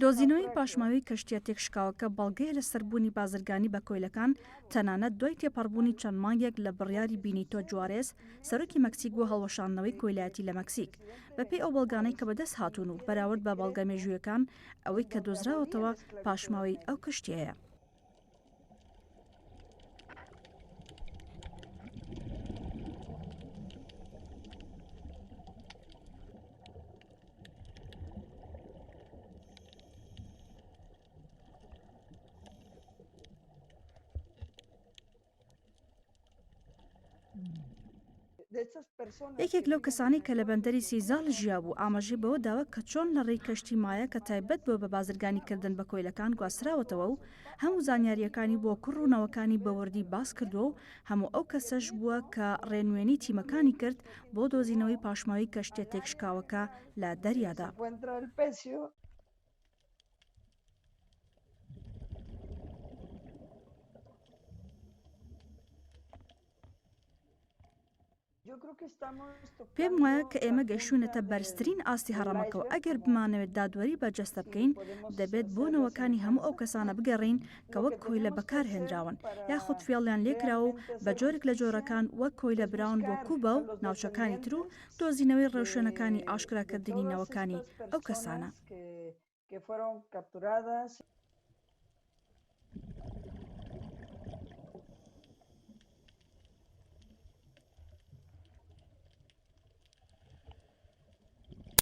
دۆزینەوەی پاشماوەی کەشتییە تێکشکاوەکە بەڵگەیە لەسەر بوونی بازرگانی بە کۆیلەکان، تەنانەت دوای تێپەڕبوونی چەند مانگێک لە بڕیاری بینیتۆ جوارێز، سەرۆکی مەکسیک بۆ هەڵوەشاندنەوەی کۆیلایەتی لە مەکسیک. بەپێی ئەو بەڵگانەی کە بەدەست هاتوون و بەراورد بە بەڵگە مێژوویەکان، ئەوەی کە دۆزراوەتەوە پاشماوەی ئەو کەشتییەیە. یەکێک لەو کەسانەی کە لە بەندەری سیزال ژیابوو، ئاماژەی بەوە داوە کە چۆن لە ڕێی کەشتی مایا کە تایبەت بووە بە بازرگانیکردن بە کۆیلەکان گواستراوەتەوە و هەموو زانیارییەکانی بۆ کوڕ و نەوەکانی بە وردی باس کردووە و هەموو ئەو کەسەش بووە کە ڕێنوێنی تیمەکانی کرد بۆ دۆزینەوەی پاشماوەی کەشتیە تێکشکاوەکە لە دەریادا. پێم وایە کە ئێمە گەیشتوینەتە بەرزترین ئاستی هەڕەمەکە و ئەگەر بمانەوێت دادوەری بەرجەستە بکەین، دەبێت بۆ نەوەکانی هەموو ئەو کەسانە بگەڕێین کە وەک کۆیلە بەکارهێنراون یاخود فێڵیان لێکراوە و بە جۆرێک لە جۆرەکان وەک کۆیلە براون بۆ کوبا و ناوچەکانی تر و دۆزینەوەی ڕێوشوێنەکانی ئاشکراکردنی نەوەکانی ئەو کەسانە.